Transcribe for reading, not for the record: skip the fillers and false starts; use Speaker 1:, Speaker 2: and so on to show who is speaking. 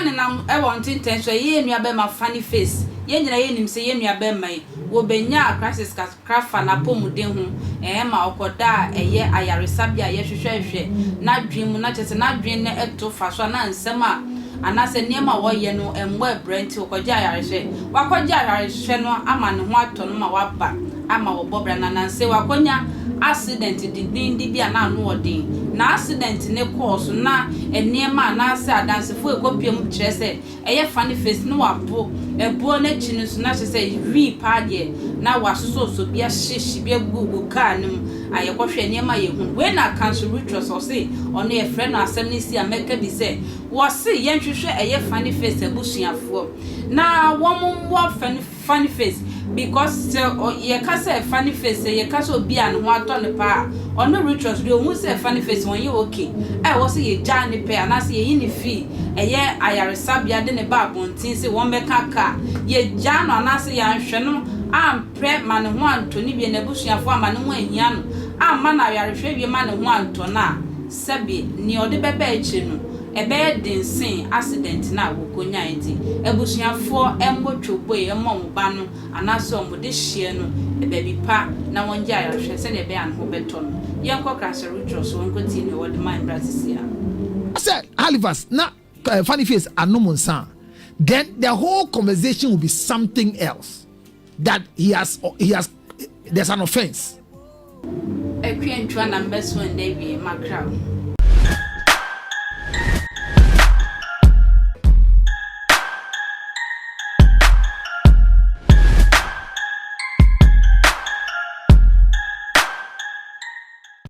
Speaker 1: Nenam wɔ ntentɛn so, ɛyɛ yɛn nua bɛrima Funny Face. Yɛn nyinaa yɛnim sɛ yɛn nua bɛrima yi, wɔbɛnyaa crisis kakra fa n'apɔmuden ho, ɛɛ ma ɔkɔdaa ɛyɛ ayaresabea a yɛhwehwɛhwɛ n'adwene mu, na kyerɛ sɛ n'adwene no to fa so a na nsɛm a anaasɛ nneɛma a wɔyɛ no mmɔ abira nti ɔkɔgye ayarehwɛ. Wakɔgye ayarehwɛ no ama ne ho atɔ no ma waba ama wɔbɔ bra, na nansa yi wakɔnya accident dendenden bi a na ano wɔ den. Na accident no kɔɔ so na nneɛma anaasɛ adansefoɔ a ɛkɔpue mu kyerɛ sɛ ɛyɛ funny face na wabo ɛboɔ no akyi no nso na kyerɛ sɛ wii paa deɛ na wasosɔsosɔ bi ahyehye bi agugu kaa no mu a yɛkɔhwɛ nneɛma a yɛhunu. Wei na Council Rutros ɔse ɔno yɛfrɛ no asɛm no si a mɛka bi sɛ wɔse yɛnhwehwɛ ɛyɛ funny face abusuafoɔ na wɔn mmoa funny face, because sɛ yɛka sɛ funny face, sɛ yɛka sɛ obi a ne ho atɔ ne paa a, ɔno Rutros deɛ ohun sɛ funny face wɔn yɛ okay a ɛwɔ sɛ yɛgyaa ne pɛ anaasɛ yɛyi ne fii ɛyɛ ayaresabea de ne ba abɔnten sɛ wɔn bɛka kaa yɛgyaa no anaasɛ yɛanhwɛ no amprɛ ma ne ho antɔ ne wie, n'abusuafoɔ ama ne ho ahia no amma no ayarehwɛ wie ma ne ho antɔ no a, sɛbi nea ɔde bɛba akyire no ɛbɛyɛ den sen accident no a wɔkɔnyae. Nti abusuafoɔ mmɔ twɔboe mmɔ wɔn ba no anaasɛ wɔn de hyia no baabi pa na wɔngye ayarehwɛ sɛnea ɛbɛyɛ a ne ho bɛtɔ no. Yɛnkɔ Krasɛ Rutros so wɔnkɔtie nea wɔde ma mmra sisi a.
Speaker 2: Sɛ Halifax na Funny Face anom nsa, then the whole conversation will be something else, that he has there's an offence.
Speaker 1: Akua ntwa na mbɛso ndɛ wie makra.